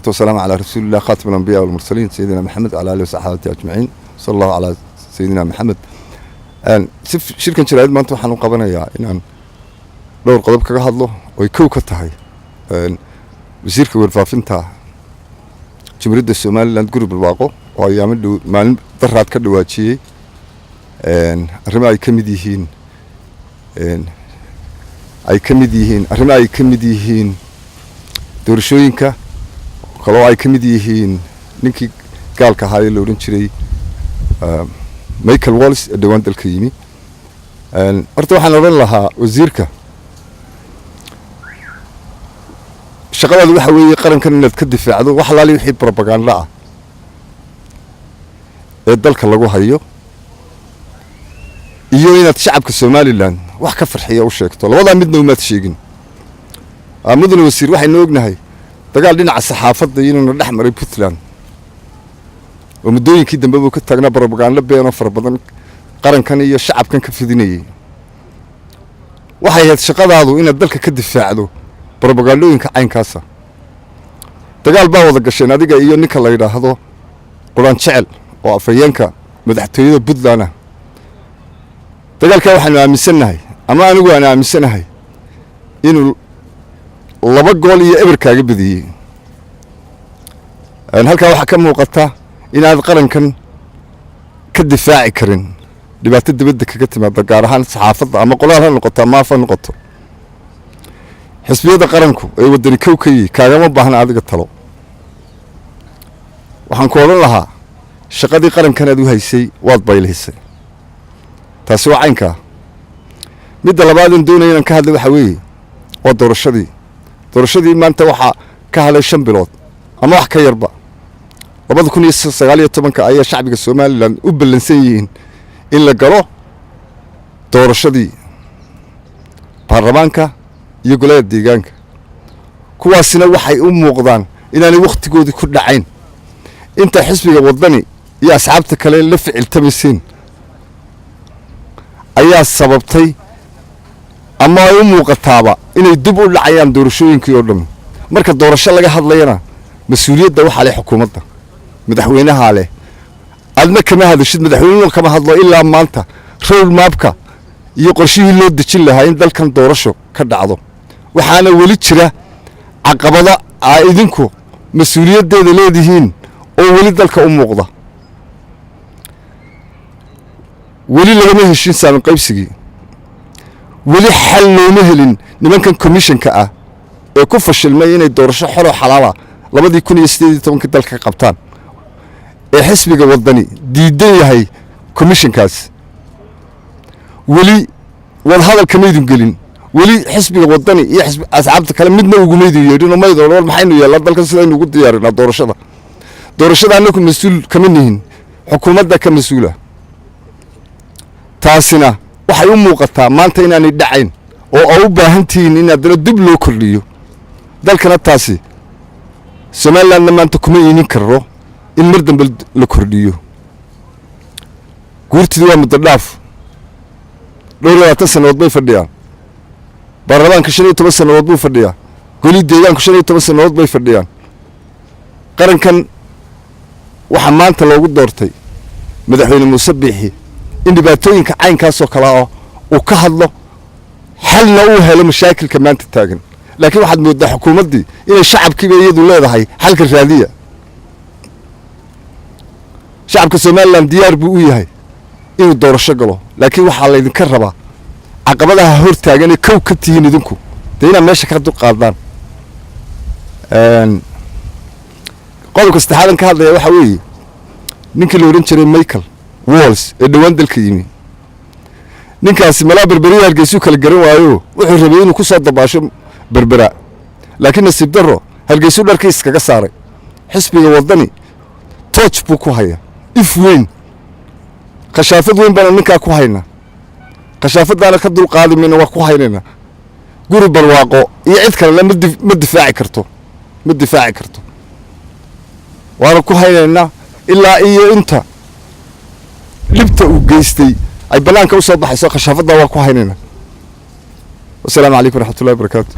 Wasalaamu calaa rasuulillah, khaatim alambiya walmursaliin, sayidina Maxamed wala alihi wasaxaabati ajmaciin, sala allahu calaa sayidina Maxamed. Si shirkan jaraa'id maanta waxaan u qabanayaa inaan dhowr qodob kaga hadlo, oy kow ka tahay wasiirka warfaafinta Jamhuuriyadda Somaliland, Guri Barwaaqo, oo ayaamo dhow maalin daraad ka dhawaajiyey arrimo ay ka mid yihiin arrimo ay ka mid yihiin doorashooyinka, kaloo ay ka mid yihiin ninkii gaalka ahaa ee la odhan jiray Michael Walls ee dhowaan dalka yimi. Horta waxaan odhan lahaa wasiirka, shaqadaadu waxa weeye qarankan inaad ka difaacdo wax alaali wixii propaganda ah ee dalka lagu hayo, iyo inaad shacabka Somaliland wax ka farxiya u sheegto. Labadaa midna umaad sheegin, mudane wasiir. Waxaynu ognahay dagaal dhinaca saxaafadda inuuna dhex maray Puntland, oo muddooyinkii dambe buu ka taagnaa propaganda beenoo fara badan qarankan iyo shacabkan ka fidinayay. Waxay ahayd shaqadaadu inaad dalka ka difaacdo propagandooyinka caynkaasa. Dagaal baa wada gasheen adiga iyo ninka la yidhaahdo Quraan Jecel, oo afhayeenka madaxtooyada Puntland ah. Dagaalkaa waxaanu aaminsannahay, ama anigu aan aaminsanahay, inuu 2 gool iyo 0 kaaga badiyey. Halkaa waxaa ka muuqata inaad qarankan ka difaaci karin dhibaato dibadda kaga timaada, gaar ahaan saxaafadda, ama qolaal ha noqoto ama af ha noqoto. Xisbiyada qaranku ee Waddani kow ka yihi kaagama baahna adiga talo. Waxaan ku odhan lahaa, shaqadii qarankan aad u haysay waad baylihisay. Taasi waa caynkaa. Midda labaad in doonaya inaan ka hadlay waxaa weeye waa doorashadii. Doorashadii maanta waxaa ka hadlay 5 bilood ama wax ka yarba. 2019-ka ayaa shacbiga Somaliland u ballansan yihiin in la galo doorashadii baarlamaanka iyo golaha deegaanka. Kuwaasina waxay u muuqdaan inaanay wakhtigoodii ku dhacayn. Inta xisbiga Waddani iyo asxaabta kale la ficiltamayseen ayaa sababtay, ama ay u muuqataaba, inay dib u dhacayaan doorashooyinkii oo dhan. Marka doorasho laga hadlayana, mas-uuliyadda waxaa leh xukuumadda, madaxweynahaa leh. Adna kama hadashid, madaxweynuhuna kama hadlo ilaa maanta road mapka iyo qorshihii loo dejin lahaa in dalkan doorasho ka dhacdo. Waxaana weli jira caqabado aa idinku mas-uuliyaddeeda leedihiin oo weli dalka u muuqda. Weli lagama heshin saamin qaybsigii, weli xal looma helin nimankan commissionka ah ee ku fashilmay inay doorasho xoroo xalaala 2018-kii dalka ka qabtaan, ee xisbiga Waddani diidan yahay commissionkaas. Weli wadahadal kamaydun gelin, weli xisbiga Waddani iyo asxaabta kale midna ugumaydun yeedhin oo maydon war maxaynu yeellaa dalkan, sidaynu ugu diyaarinaa doorashada. Doorashada annaku mas-uul kama nihin, xukuumadda ka mas-uula. Taasina waxay u muuqataa maanta inaanay dhacayn, oo a u baahan tihiin in haddana dib loo kordhiyo dalkana. Taasi Somalilandna maanta kuma iinin karo in mar dambe la kordhiyo. Guurtidii waa muddo dhaaf, dhowr iyo labaatan sannadood bay fadhiyaan. Baarlamaanka 15 sannadood buu fadhiyaa. Goli deegaanku 15 sannadood bay fadhiyaan. Qarankan waxaa maanta loogu doortay madaxweyne Muuse Biixi in dhibaatooyinka caynkaasoo kale ah uu ka hadlo, xalna uu helo mashaakilka maanta taagan. Laakiin waxaad mooddaa xukuumaddii inay shacabkiiba iyadu leedahay xalka raadiya. Shacabka Somaliland diyaar buu u yahay inuu doorasho galo, laakiin waxaa laydinka rabaa caqabadaha hor taaganee kow ka tihiin idinku dee inaad meesha ka dulqaadaan. Qodobka saddexaadan ka hadlaya waxaa weeye ninkii la odhan jiray Michael Walls ee dhowaan dalka yimi. Ninkaasi malaa Berberiya Hargeysuu kala garan waayo. Wuxuu rabay inuu ku soo dabaasho Berbera, laakiin nasiib darro Hargeysuu dharkii iskaga saaray. Xisbiga Waddani tooj buu ku hayaa, if weyn, khashaafad weyn baana ninkaa ku haynaa. Khashaafadaana ka dulqaadi mayna, waa ku haynaynaa. Guri Barwaaqo iyo cid kalena ma difaaci karto, ma difaaci karto. Waana ku haynaynaa ilaa iyo inta dhibta uu geystay ay bannaanka u soo baxayso. Khashaafadda waa ku haynaynaa. Wasalaamu calaykum waraxmatullahi wabarakaatu.